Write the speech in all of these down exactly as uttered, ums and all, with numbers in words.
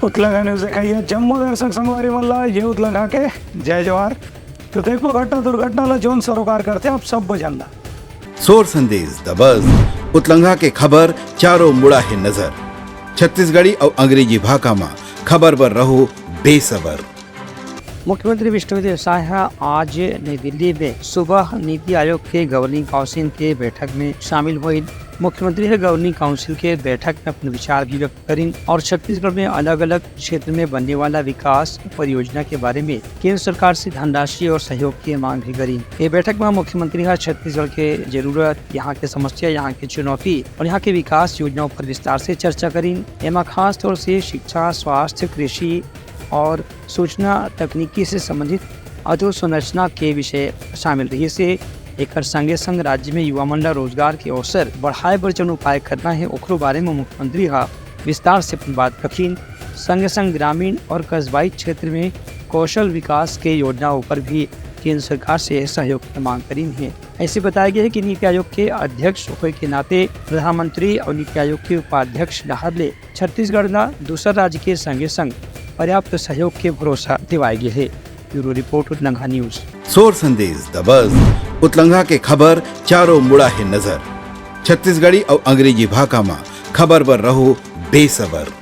उतलंघा news देखइया जम्मो दर्शक संगवारी मन ला ये उतलंघा के जय जोहार। तो देखो घटना दुर्घटना ला जोन सरोकार करथे आप सब बजन ला। सोर संदेश दबस, उतलंघा के खबर चारों मुड़ा हे नजर। छत्तीसगढ़ी अउ अंग्रेजी भाखा म खबर बर रहो बेसबर। मुख्यमंत्री विष्णुदेव साय ह आज नई दिल्ली में सुबह नीति आयोग के गवर्निंग काउंसिल के बैठक में शामिल होइन। मुख्यमंत्री ह गवर्निंग काउंसिल के बैठक में अपन विचार भी व्यक्त करिन और छत्तीसगढ़ में अलग-अलग क्षेत्र में बनने वाला विकास परियोजना के बारे में केंद्र सरकार से धनराशि और सहयोग की मांग भी करिन। ये बैठक में मुख्यमंत्री ह छत्तीसगढ़ के जरूरत, यहाँ के समस्या, यहाँ की चुनौती और यहाँ के विकास योजनाओं पर विस्तार से चर्चा करिन। एमा खास तौर से शिक्षा, स्वास्थ्य, कृषि और सूचना तकनीकी से संबंधित अधोसंरचना के विषय शामिल रहिस हे। एकर संगे संग राज्य में युवा मन ला रोजगार के अवसर बढ़ाए बर जउन उपाय करना हे, ओकरो बारे में मुख्यमंत्री ह विस्तार से अपन बात रखिन। संगे संग ग्रामीण और कस्बाई क्षेत्र में कौशल विकास के योजना ऊपर भी केंद्र सरकार से सहयोग की मांग करिन हे। ऐसे बताया गया है कि नीति आयोग के अध्यक्ष होए के नाते प्रधानमंत्री और नीति आयोग के उपाध्यक्ष डहार ले छत्तीसगढ़ ला दूसर राज्य के संगे संग पर्याप्त सहयोग के भरोसा दिवाए गे हे। Bureau report, Utlangha news. सोर संदेश दबस, उतलंघा के खबर चारों मुड़ा हे नजर। छत्तीसगढ़ी अउ अंग्रेजी भाखा म खबर बर रहो बेसबर।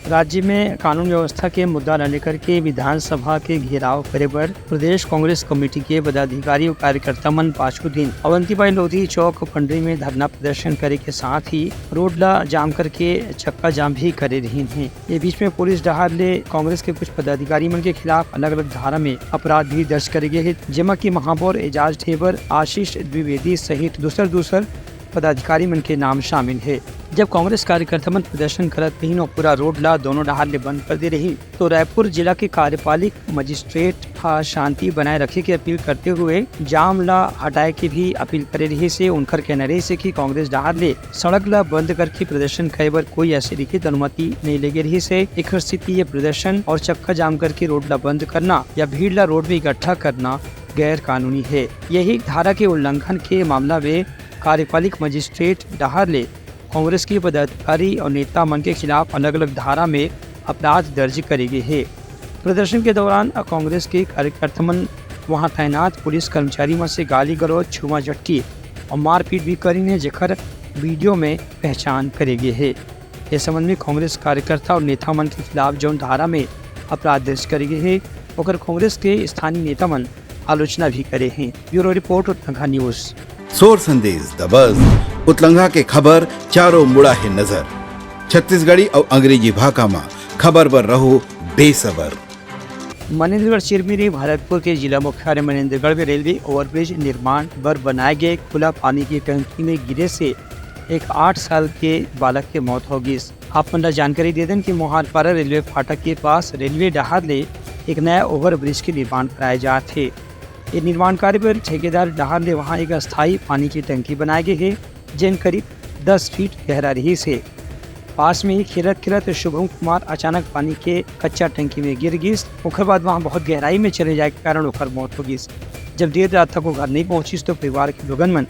राज्य में कानून व्यवस्था के मुद्दा ल लेकर के विधानसभा के घेराव करे बर प्रदेश कांग्रेस कमेटी के पदाधिकारी अउ कार्यकर्ता मन पाछू दिन अवंतीबाई लोधी चौक पंडरी में धरना प्रदर्शन करे के साथ ही रोड ला जाम करके चक्का जाम भी करे रहिन हे। ये बीच में पुलिस डहार ले कांग्रेस के कुछ पदाधिकारी मन के खिलाफ अलग-अलग धारा में अपराध भी दर्ज करे गए हे, जेमा कि महापौर एजाज ढेबर, आशीष द्विवेदी सहित दूसर-दूसर पदाधिकारी मन के नाम शामिल हे। जब कांग्रेस कार्यकर्ता मन प्रदर्शन करत रहिन और पूरा रोड ला दोनों डहार ले बंद कर दे रहिन, तो रायपुर जिला के कार्यपालिक मजिस्ट्रेट ह शांति बनाए रखे के अपील करते हुए जाम ला हटाए के भी अपील करे रहिस हे। उनकर कहना रहिस हे कि कांग्रेस डहार ले सड़क ला बंद करके प्रदर्शन करे बर कोई ऐसे लिखित अनुमति नहीं लेगे रहिस हे। एकर स्थिति ये प्रदर्शन और चक्का जाम करके रोड ला बंद करना या भीड़ ला रोड में इकट्ठा करना गैर कानूनी हे। यही धारा के उल्लंघन के मामला में कार्यपालिक मजिस्ट्रेट डहार ले कांग्रेस के पदाधिकारी और नेता मन के खिलाफ अलग-अलग धारा में अपराध दर्ज करे गे हे। प्रदर्शन के दौरान कांग्रेस के कार्यकर्ता मन वहां तैनात पुलिस कर्मचारी मन से गाली गलौज, छुआ झटकी और मारपीट भी करिन हे, जेकर वीडियो में पहचान करे गे हे। इस संबंध में कांग्रेस कार्यकर्ता और नेता मन के खिलाफ जौन धारा में अपराध दर्ज करे गे हे, ओकर कांग्रेस के स्थानीय नेता मन आलोचना भी करे हे। Bureau report, Utlangha news. सोर संदेश दबस, उतलंघा के खबर चारों मुड़ा हे नजर। छत्तीसगढ़ी अउ अंग्रेजी भाखा म खबर बर रहो बेसबर। मनेंद्रगढ़ चिरमिरी भरतपुर के जिला मुख्यालय मनेंद्रगढ़ में रेलवे ओवरब्रिज निर्माण बर बनाए गए खुला पानी की टंकी में गिरे से एक आठ साल के बालक के मौत हो गिस। आप मन ला जानकारी दे देन कि मोहालपारा रेलवे फाटक के पास रेलवे डहार ले एक नया ओवरब्रिज के निर्माण कराए जात हे। ये निर्माण कार्य बर ठेकेदार डहार ले वहां एक अस्थायी पानी की टंकी बनाए गए हे, जेन करीब दस फीट गहरा रहिस हे। पास में ही खेलत खेलत शुभम कुमार अचानक पानी के कच्चा टंकी में गिर गिस। ओकर बाद वहां बहुत गहराई में चले जाए के कारण ओकर मौत हो गिस। जब देर रात तक वो घर नहीं पहुंचिस तो परिवार के लोगन मन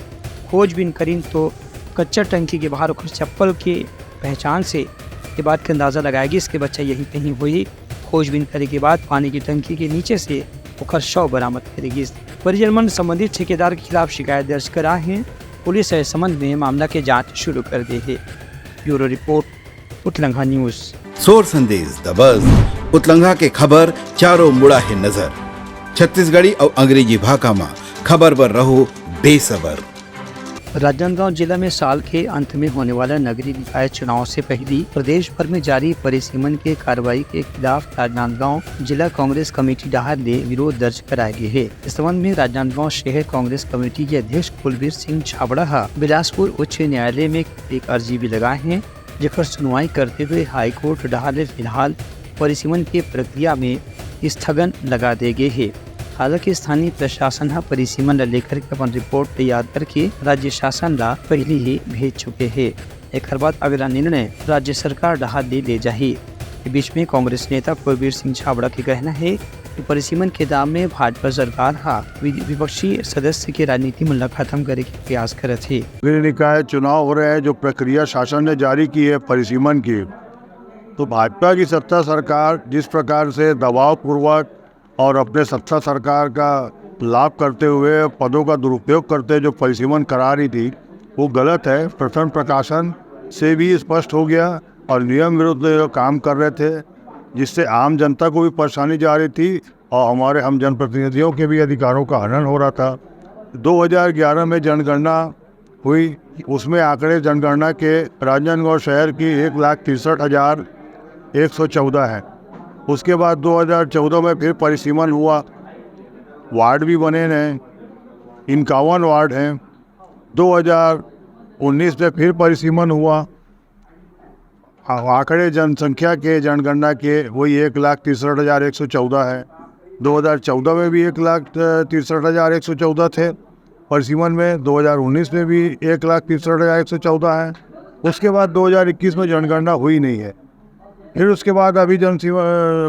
खोजबीन करिन तो कच्चा टंकी के बाहर ओकर चप्पल के पहचान से ये बात के अंदाजा लगाया गिस कि बच्चा यहीं कहीं होही। खोजबीन करे के बाद पानी की टंकी के नीचे से ओकर शव बरामद करे गिस। परिजन मन संबंधित ठेकेदार के खिलाफ शिकायत दर्ज करा हे। पुलिस ह इस संबंध में मामला के जांच शुरू कर दे हे। Bureau report, Utlangha news. सोर संदेश दबस, उतलंघा के खबर चारों मुड़ा हे नजर। छत्तीसगढ़ी अउ अंग्रेजी भाखा म खबर बर रहो बेसबर। राजनांदगांव जिला में साल के अंत में होने वाला नगरीय निकाय चुनाव से पहली प्रदेश भर में जारी परिसीमन के कार्रवाई के खिलाफ राजनांदगांव जिला कांग्रेस कमेटी डहार ले विरोध दर्ज कराए गे हे। इस संबंध में राजनांदगांव शहर कांग्रेस कमेटी के अध्यक्ष कुलबीर सिंह छाबड़ा ह बिलासपुर उच्च न्यायालय में एक अर्जी भी लगाए हे, जेकर सुनवाई करते हुए हाईकोर्ट डहार ले फिलहाल परिसीमन के प्रक्रिया में स्थगन लगा दे गे हे। हालांकि स्थानीय प्रशासन ह परिसीमन ल लेकर के अपन रिपोर्ट तैयार करके राज्य शासन ला पहली ही भेज चुके हे। एकर बाद अगला निर्णय राज्य सरकार डहार ले, ले जाही। ए बीच में कांग्रेस नेता कुलबीर सिंह छाबड़ा के कहना हे कि परिसीमन के दाम में भाजपा सरकार ह वि-, विपक्षी सदस्य के राजनीति मन ल खत्म करे के प्रयास करत हे। नगरीय निकाय चुनाव हो रहे हैं, जो प्रक्रिया शासन ने जारी की है परिसीमन की, तो भाजपा की सत्ता सरकार जिस प्रकार से दबावपूर्वक और अपने सत्ता सरकार का लाभ करते हुए पदों का दुरुपयोग करते जो परिसीमन करा रही थी, वो गलत है। प्रथम प्रकाशन से भी स्पष्ट हो गया और नियम विरुद्ध जो काम कर रहे थे, जिससे आम जनता को भी परेशानी जा रही थी और हमारे हम जनप्रतिनिधियों के भी अधिकारों का हनन हो रहा था। दो हज़ार ग्यारह में जनगणना हुई, उसमें आंकड़े जनगणना के राजनांदगांव शहर की एक लाख तिरसठ हज़ार एक सौ चौदह है। उसके बाद दो हज़ार चौदह में फिर परिसीमन हुआ, वार्ड भी बने हैं, इक्यावन वार्ड हैं। दो हज़ार उन्नीस में फिर परिसीमन हुआ, आ- आंकड़े जनसंख्या के, जनगणना के, वही एक लाख तिरसठ हज़ार एक सौ चौदह है। दो हज़ार चौदह में भी एक लाख तिरसठ हज़ार एक सौ चौदह थे परिसीमन में, दो हज़ार उन्नीस में भी एक लाख तिरसठ हज़ार एक सौ चौदह है। उसके बाद दो हज़ार इक्कीस में जनगणना हुई नहीं है। फिर उसके बाद अभी जन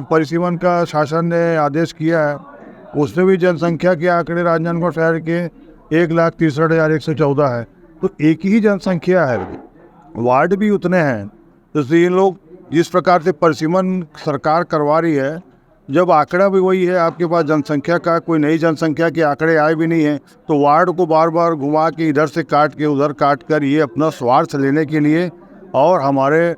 परिसीमन का शासन ने आदेश किया है, उसमें भी जनसंख्या के आंकड़े राजनांदगांव शहर के एक लाख तिरसठ हज़ार एक सौ चौदह है। तो एक ही जनसंख्या है, वार्ड भी उतने हैं। तो ये लोग जिस प्रकार से परिसीमन सरकार करवा रही है, जब आंकड़ा भी वही है, आपके पास जनसंख्या का कोई नई जनसंख्या के आंकड़े आए भी नहीं है, तो वार्ड को बार बार घुमा के इधर से काट के उधर काट कर ये अपना स्वार्थ लेने के लिए और हमारे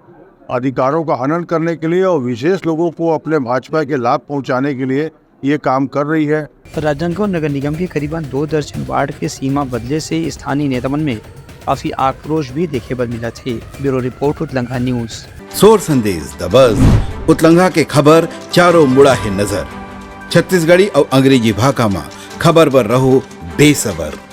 अधिकारों का हनन करने के लिए और विशेष लोगों को अपने भाजपा के लाभ पहुंचाने के लिए ये काम कर रही है। राजनांदगांव नगर निगम के करीबन दो दर्जन वार्ड के सीमा बदले से स्थानीय नेता मन में काफी आक्रोश भी देखे बर मिलत हे। Bureau report, Utlangha news. सोर संदेश दबस, उतलंघा के खबर चारों मुड़ा हे नजर। छत्तीसगढ़ी अउ अंग्रेजी भाखा म खबर बर रहो बेसबर।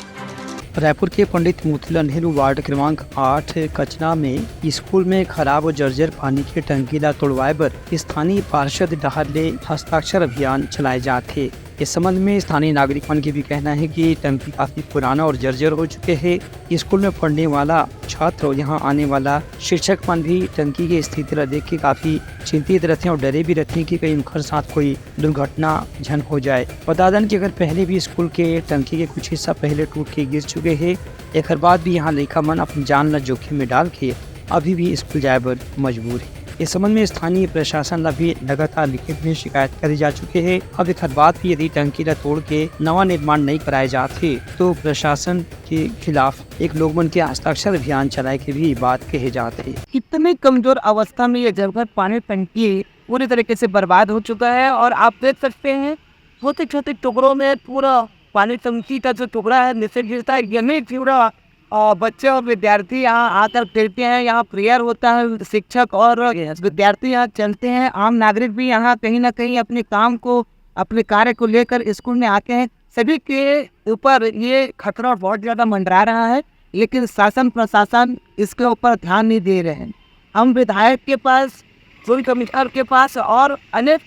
रायपुर के पंडित मोतीलाल नेहरू वार्ड क्रमांक आठ कचना में स्कूल में खराब और जर्जर पानी के टंकी ला तोड़वाए बर स्थानीय पार्षद डहार ले हस्ताक्षर अभियान चलाए जात हे। इस संबंध में स्थानीय नागरिक मन के भी कहना है कि टंकी काफी पुराना और जर्जर हो चुके हे। स्कूल में पढ़ने वाला छात्र और यहाँ आने वाला शिक्षक मन भी टंकी के स्थिति ला देख के काफी चिंतित रहते हैं और डरे भी रहते हैं कि कहीं उनकर साथ कोई दुर्घटना झन हो जाए। बता दन कि अगर पहले भी स्कूल के टंकी के कुछ हिस्सा पहले टूट के गिर चुके हे, एकर बाद भी यहाँ लइका मन अपन जान ला जोखिम में डाल के अभी भी स्कूल जाए बर मजबूर हे। इस संबंध में स्थानीय प्रशासन ला भी लगातार लिखित में शिकायत करे जा चुके हे। अब एकर बाद भी यदि टंकी ला तोड़ के नवा निर्माण नहीं कराए जात हे, तो प्रशासन के खिलाफ एक लोग मन के हस्ताक्षर अभियान चलाए के भी बात कहे जात हे। इतने कमजोर अवस्था में ये जलघर पानी टंकी पूरी तरीके से बर्बाद हो चुका है और आप देख सकते हैं छोटे छोटे टुकड़ों में पूरा पानी टंकी का जो टुकड़ा है नीचे गिरता है, यही पूरा अ, बच्चे और विद्यार्थी यहाँ आकर खेलते हैं, यहाँ प्रेयर होता है, शिक्षक और विद्यार्थी यहाँ चलते हैं, आम नागरिक भी यहाँ कहीं ना कहीं अपने काम को, अपने कार्य को लेकर स्कूल में आते हैं। सभी के ऊपर ये खतरा बहुत ज्यादा मंडरा रहा है, लेकिन शासन प्रशासन इसके ऊपर ध्यान नहीं दे रहे हैं। हम विधायक के पास, चुन कमिश्नर के पास और अनेक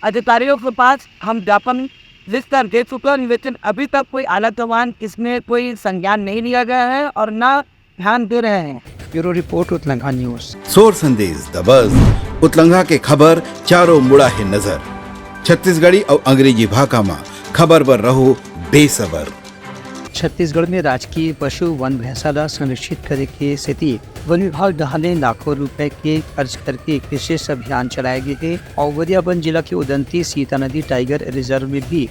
अधिकारियों के पास हम ज्ञापन लिख कर दे चुके हैं, लेकिन अभी तक कोई आला जवान इसमें कोई संज्ञान नहीं लिया गया है और ना ध्यान दे रहे हैं। Bureau report, Utlangha news. सोर संदेश दबस, उतलंघा के खबर चारों मुड़ा हे नजर। छत्तीसगढ़ी अउ अंग्रेजी भाखा म खबर बर रहो बेसबर। छत्तीसगढ़ में राजकीय पशु वन भैंसा ला संरक्षित करे के सेती वन विभाग डहार ले लाखों रुपए के खर्च करके एक विशेष अभियान चलाए गे हे। औवरिया वन जिला के उदंती सीता नदी टाइगर रिजर्व में भी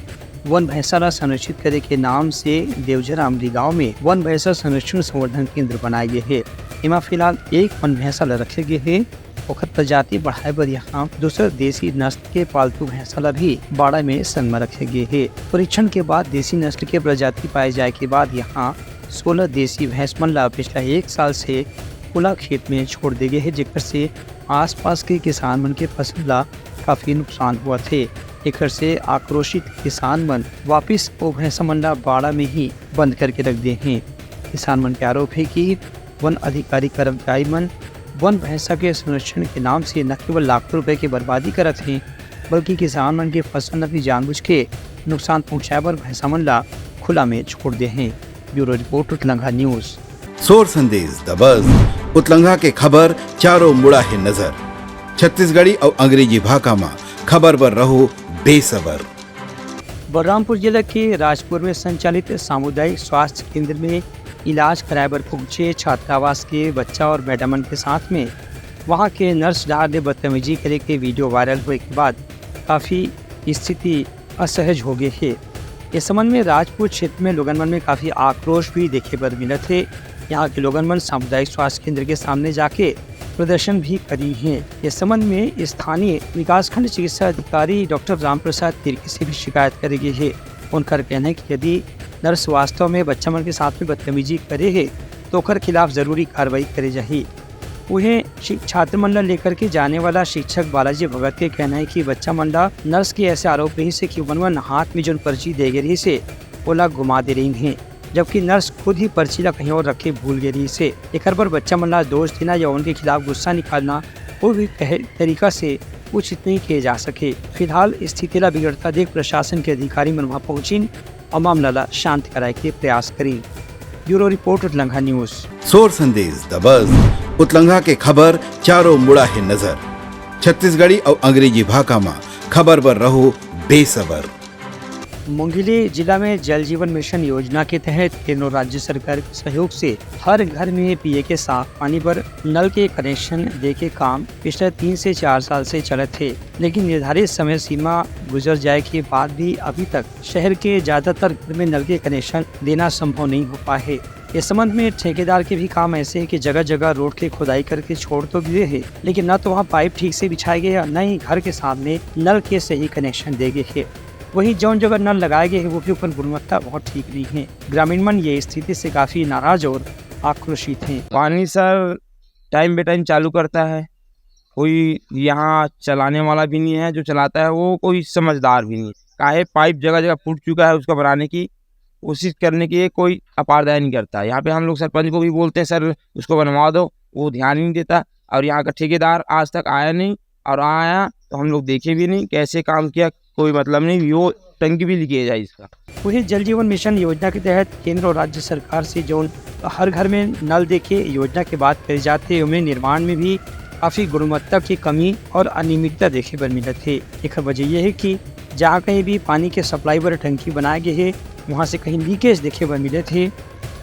वन भैंसा ला संरक्षित करे के नाम से देवझरा अमली गांव में वन भैंसा संरक्षण संवर्धन केंद्र बनाए गे हे। एमा फिलहाल एक वन भैंसा ला रखे गे हे। ओखर प्रजाति बढ़ाए बर यहाँ दूसर देसी नस्ल के पालतू भैंसा ला भी बाड़ा में संग म रखे गे हे। परीक्षण के बाद देसी नस्ल के प्रजाति पाए जाए के बाद यहाँ सोलह देसी भैंस मन ला पिछला एक साल से खुला खेत में छोड़ दे गे हे, जेकर से आसपास के किसान मन के फसल ला काफी नुकसान हुआ थे। एकर से आक्रोशित किसान मन वापिस ओ भैंसा मन ला बाड़ा में ही बंद करके रख दे हैं। किसान मन के आरोप है कि वन अधिकारी कर्मचारी मन वन भैंसा के संरक्षण के नाम से न केवल लाखों रुपए के बर्बादी करत हैं, बल्कि किसान मन के फसल ल भी जानबूझ के नुकसान पहुंचाए बर भैंसा मन ला खुला में छोड़ दे हैं। Bureau report, Utlangha news. सोर संदेश दबस, उतलंघा के खबर चारों मुड़ा हे नजर। छत्तीसगढ़ी अउ अंग्रेजी भाखा म खबर बर रहो बेसबर। बलरामपुर जिला के राजपुर में संचालित सामुदायिक स्वास्थ्य केंद्र में इलाज कराए बर पहुंचे छात्रावास के बच्चा और मैडम मन के साथ में वहां के नर्स डार ले बदतमीजी करे के वीडियो वायरल होए के बाद काफी स्थिति असहज हो गए हे। इस संबंध में राजपुर क्षेत्र में लोगन मन में काफी आक्रोश भी देखे बर मिलत हे। यहाँ के लोगन मन सामुदायिक स्वास्थ्य केंद्र के सामने जाके प्रदर्शन भी करी हे। इस संबंध में स्थानीय विकासखंड चिकित्सा अधिकारी डॉक्टर रामप्रसाद तिर्की से भी शिकायत करे गे हे। उनकर कहना है कि यदि नर्स वास्तव में बच्चा मन के साथ में बदतमीजी करे हे, तो ओकर खिलाफ जरूरी कार्रवाई करे जाही। उहें शि-, छात्र मन ला लेकर के जाने वाला शिक्षक बालाजी भगत के कहना है कि बच्चा मन ला नर्स के ऐसे आरोप रहिस हे कि ओमन मन हाथ में जोन पर्ची दे गे रहिस हे, ओला घुमा दे रहिन हे, जबकि नर्स खुद ही पर्ची ला कहीं और रख के भूल गे रहिस हे। एकर बर बच्चा मन ला दोष देना या उनके खिलाफ गुस्सा निकालना कोई भी तह-, तरीका से उचित नहीं किए जा सके। फिलहाल स्थिति ला बिगड़ता देख प्रशासन के अधिकारी मन वहां पहुंचिन और मामला ला शांत कराए के प्रयास करिन। Bureau report, Utlangha news. सोर संदेश दबस, उतलंघा के खबर चारों मुड़ा हे नजर। छत्तीसगढ़ी अउ अंग्रेजी भाखा म खबर बर रहो बेसबर। मुंगेली जिला में जल जीवन मिशन योजना के तहत केंद्र और राज्य सरकार के सहयोग से हर घर में पिए के साफ पानी बर नल के कनेक्शन दे के काम पिछले तीन से चार साल से चलत हे, लेकिन निर्धारित समय सीमा गुजर जाए के बाद भी अभी तक शहर के ज्यादातर घर में नल के कनेक्शन देना संभव नहीं हो पाए हे। इस संबंध में ठेकेदार के भी काम ऐसे है कि जगह-जगह रोड के खुदाई करके छोड़ तो दिए हे, लेकिन न तो वहाँ पाइप ठीक से बिछाए गए हे, न ही घर के सामने नल के सही कनेक्शन दे गए हे। वहीं जौन जगह नल लगाए गए हे, वो भी ओकर गुणवत्ता बहुत ठीक नहीं है। ग्रामीण मन ये स्थिति से काफी नाराज और आक्रोशित हैं। पानी सर टाइम बे टाइम चालू करता है, कोई यहाँ चलाने वाला भी नहीं है, जो चलाता है वो कोई समझदार भी नहीं है। काहे पाइप जगह जगह फूट चुका है, उसका बनाने की कोशिश करने की कोई अपारदाय नहीं करता। यहाँ पे हम लोग सरपंच को भी बोलते हैं, "सर, उसको बनवा दो," वो ध्यान ही नहीं देता। और यहाँ का ठेकेदार आज तक आया नहीं, और आया तो हम लोग देखे भी नहीं कैसे काम किया, कोई मतलब नहीं, वो टंकी भी लीकेज है इसका। वहीं जल जीवन मिशन योजना के तहत केंद्र और राज्य सरकार से जौन हर घर में नल देखे योजना के बात करे जात हे, ओमे निर्माण में भी काफी गुणवत्ता की कमी और अनियमितता देखे बर मिलत हे। एकर वजह यह है कि जहाँ कहीं भी पानी के सप्लाई बर टंकी बनाए गए हे, वहाँ से कहीं लीकेज देखे बर मिलत हे।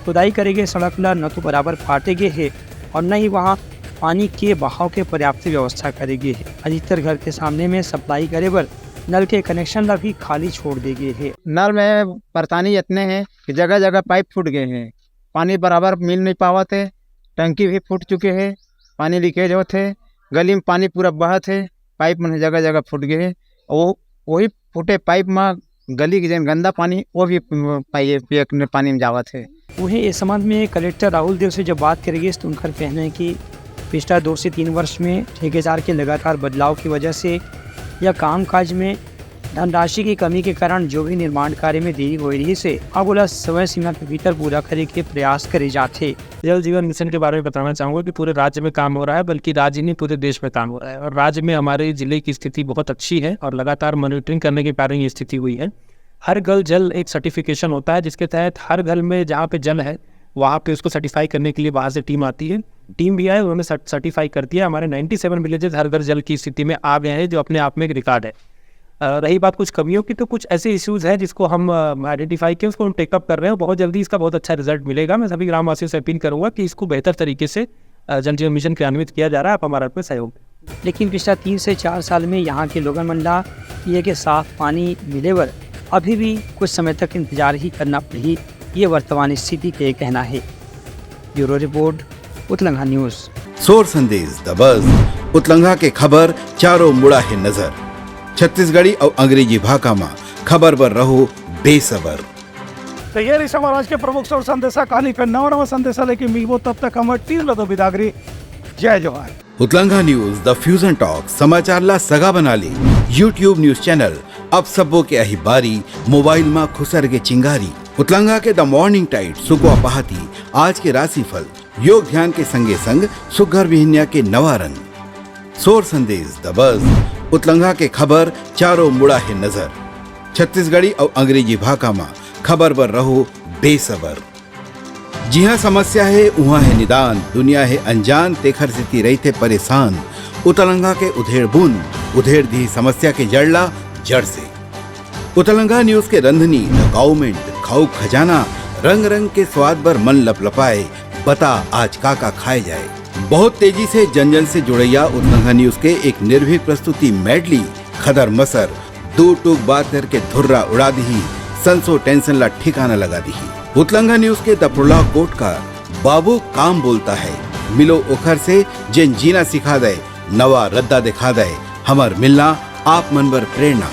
खुदाई करे गए सड़क ला न तो बराबर पाटे गए हे और न ही वहाँ पानी के बहाव के पर्याप्त व्यवस्था करे गए हे। अधिकतर घर के सामने में सप्लाई करे बर नल के कनेक्शन ला भी खाली छोड़ दे गए हे। नल में परेशानी इतने हे कि जगह-जगह पाइप फूट गए हे, पानी बराबर मिल नहीं पावत हे, टंकी भी फूट चुके हे, पानी लीकेज होत हे, गली में पानी पूरा बहत हे, पाइप मन जगह-जगह फूट गए हे। वो, वही फूटे पाइप में गली के जेन गंदा पानी, वो भी पाइप, पिए के पानी में जावत हे। वहीं इस संबंध में कलेक्टर राहुल देव से जब बात करे गई, तो उनकर कहना है कि पिछला दो से तीन वर्ष में ठेकेदार के लगातार बदलाव की वजह से या कामकाज में धनराशि की कमी के कारण जो भी निर्माण कार्य में देरी हो रही से, अब ओला समय सीमा के भीतर पूरा करे के प्रयास करे जाथे। जल जीवन मिशन के बारे में बताना चाहूंगा कि पूरे राज्य में काम हो रहा है, बल्कि राज्य नहीं, पूरे देश में काम हो रहा है। और राज्य में हमारे जिले की स्थिति बहुत अच्छी है और लगातार मॉनिटरिंग करने के कारण ये स्थिति हुई है। हर घर जल एक सर्टिफिकेशन होता है, जिसके तहत हर घर में जहाँ पे जल है, वहाँ पे उसको सर्टिफाई करने के लिए बाहर से टीम आती है। टीम भी आए, उन्होंने सर्ट-, सर्टिफाई कर दिया। हमारे नाइन्टी सेवन विलेजेस हर घर जल की स्थिति में आ गए हैं, जो अपने आप में एक रिकॉर्ड है। अ, रही बात कुछ कमियों की, तो कुछ ऐसे इश्यूज हैं जिसको हम, अ, आइडेंटिफाई किए, उसको हम टेकअप कर रहे हैं। बहुत जल्दी इसका बहुत अच्छा रिजल्ट मिलेगा। मैं सभी ग्रामवासियों से अपील करूंगा कि इसको बेहतर तरीके से, अ, जल जीवन मिशन क्रियान्वित किया जा रहा है। आप हमारा इसमें सहयोग दें। लेकिन पिछला तीन से चार साल में यहाँ के लोगन मन ला पिए के साफ पानी मिले बर अभी भी कुछ समय तक इंतजार ही करना पड़ही, ये वर्तमान स्थिति के कहना है। Bureau report, Utlangha news. सोर संदेश दबस, उतलंघा के खबर चारों मुड़ा हे नजर। छत्तीसगढ़ी अउ अंग्रेजी भाखा म खबर बर रहो बेसबर। तो ये रही हमारे आज के प्रमुख सोर संदेशा। कहानी पे नवा नवा संदेशा लेके मिलबो, तब तक हमर टीम ला दो बिदागरी। जय जोहार। उतलंघा न्यूज, द फ्यूजन टॉक, समाचार ला सगा बना ले। YouTube न्यूज चैनल अब सबो के अही बारी, मोबाइल मा खुसर के चिंगारी। उतलंघा के द मॉर्निंग टाइड, सुकवा पहाती, आज के राशिफल, योग ध्यान के संगे संग सुग्घर बिहनिया के नवा रंग। सोर संदेश दबस, उतलंघा के खबर चारों मुड़ा हे नजर। छत्तीसगढ़ी अउ अंग्रेजी भाखा मा खबर बर रहो बेसबर। जिहाँ समस्या हे, उहाँ हे निदान, दुनिया हे अनजान, तेखर सेती रहिथे परेशान। उतलंघा के उधेड़ बुन, उधेड़ दिही समस्या के जड़ ला जड़ से। उतलंघा न्यूज के रंधनी, द काउमेंट, खाऊ खजाना, रंग रंग के स्वाद बर मन लपलपाए, बता आज का का खाए जाए। बहुत तेजी से जन जन से जुड़ैया उतलंघा न्यूज के एक निर्भीक प्रस्तुति मेडली। खदर मसर दू टूक बात करके धुर्रा उड़ा दिही, संसो टेंशन ला ठिकाना लगा दिही। उतलंघा न्यूज के दपरोला कोट का बाबू काम बोलता है, मिलो ओखर से जेन जीना सिखा दे, नवा रद्दा दिखा दे, हमर मिलना आप मन बर प्रेरणा।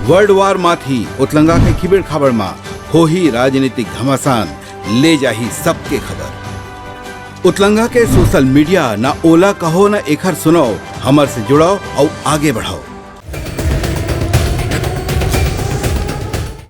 वर्ल्ड वार माथी उतलंगा के खिबेड़ खाबड़ मा होही राजनीतिक घमासान, ले जाही सबके खबर। उतलंगा के सोशल मीडिया ना ओला कहो ना एखर सुनाओ, हमर से जुड़ाओ अउ आगे बढ़ाओ।